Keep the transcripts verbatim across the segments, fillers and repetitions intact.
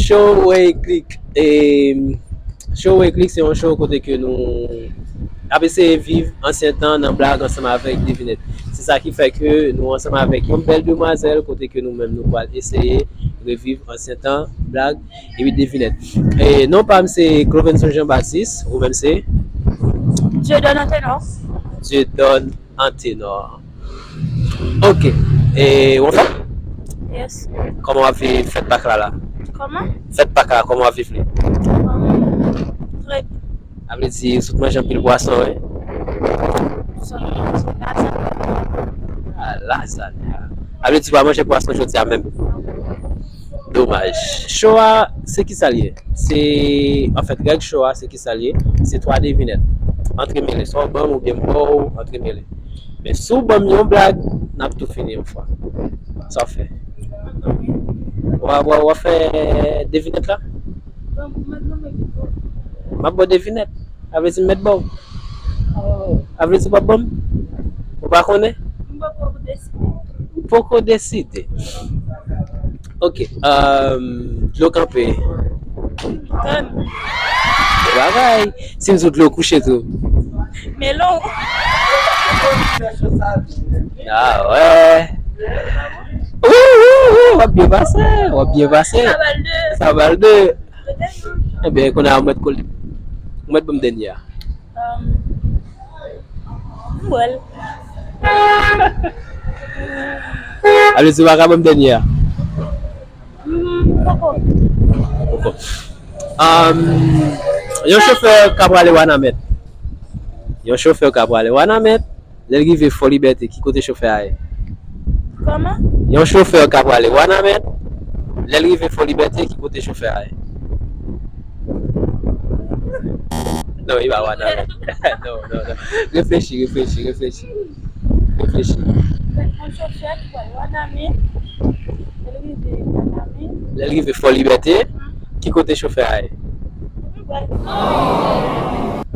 Show Way Click. E, Show Way Click se yon show kote ke nou ap eseye viv ansyen tan nan blag ansanm avèk devinèt. Se sa ki fè ke nou ansanm avèk yon bèl demwazèl kote ke nou menm nou pral eseye reviv ansyen tan, blag, epi devinèt. E non pa m se Clovenson Jean Baptiste, ou menm se? Dieudonne Antenor. Dieudonne Antenor. Ok. E w anfòm? Yes. Kòman w ap viv fèt Pak la la? Kòman? Fèt Pak la, kòman w ap viv li? Kòman? Trè byen. Sa vle di, ou sot manje anpil pwason, wi? Sot manje lazanya. Ah, lazanya. Sa vle di, ou pa manje pwason jodi a menm? Domaj. Show a, se ki sa l ye? Se, anfèt, règ show a, se ki sa l ye? Se twa devinèt. Antremele. Swa w ban m oubyen m ba w, antremele. Men si w ban m yon blag, n ap tou fini yon fwa. Sa w fè? W a, w a, w a fè devinèt la? M ap ba w devinèt. Sa vle di m mèt ba w. Sa vle di w p ap ban m? Ou pa konnen? Ou poko deside. Ok. Dlo kanpe. Bon bagay. Si m di w dlo kouche tou? Melon. Ah wè. Wou, wou, wou, w ap byen pase, w ap byen pase. Sa va l de. Sa va l de. Ebyen, kounye a, ou mèt kole. Ou mèt ban m dènye a. M bwè l. Sa vle di ou pa ka ban m dènye a? Poko. Poko. Yon chofè k ap prale Wanament. Yon chofè k ap prale Wanament. Lè l rive Fò Libète, ki kote chofè a ye? Kòman? Yon chofè k ap prale Wanament. Lè l rive Fò Libète, ki kote chofè a ye? Non, li pa Wanament. Non, non, non. Reflechi, reflechi, reflechi. Reflechi. Yon chofè ki prale Wanament. Lè l rive Wanament. Lè l rive Fò Libète, ki kote chofè a ye?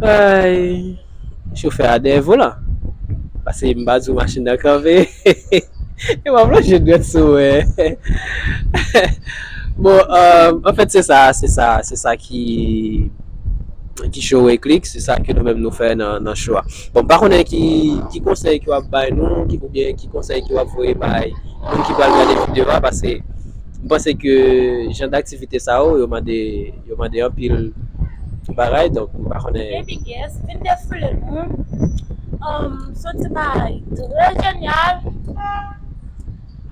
Ay. Chofè a dèyè volan. Paske m pa di w machin nan kanpe. E w ap lonje dwèt sou mwen. Bon, anfèt, se sa, se sa, se sa ki, ki show Way Click, se sa ke nou menm nou fè nan, nan show a. Bon, m pa konnen ki, ki konsèy ke w ap bay nou, ki, oubyen ki konsèy ke w ap voye bay moun ki pral gade videyo a, paske m panse ke jan daktivite sa yo, yo mande, yo mande anpil bagay, donk m pa konnen. Baby Guest, vin defoule nou. Um, se yon ti bagay trè jenyal.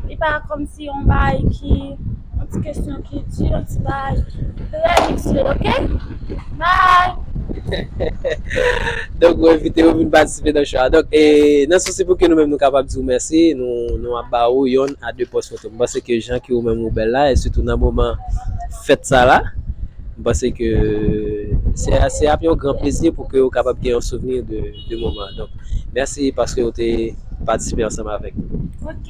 Li pa kòmsi yon bagay ki, yon ti kesyon ki di, yon ti bagay trè mixed, ok? Bye! Donk, nou envite yo vin patisipe nan show a. Donk, e, nan sousi pou ke nou menm nou kapab di w mèsi, nou, nou ap ba ou yonn a de pòz foto. M panse ke jan ke ou menm ou bèl la, e sitou nan moman fèt sa la, m panse ke se, se ap yon gran plezi pou ke ou kapab gen yon souvni de, de moman. Donk, mèsi paske ou te patisipe ansanm avèk nou. Ok.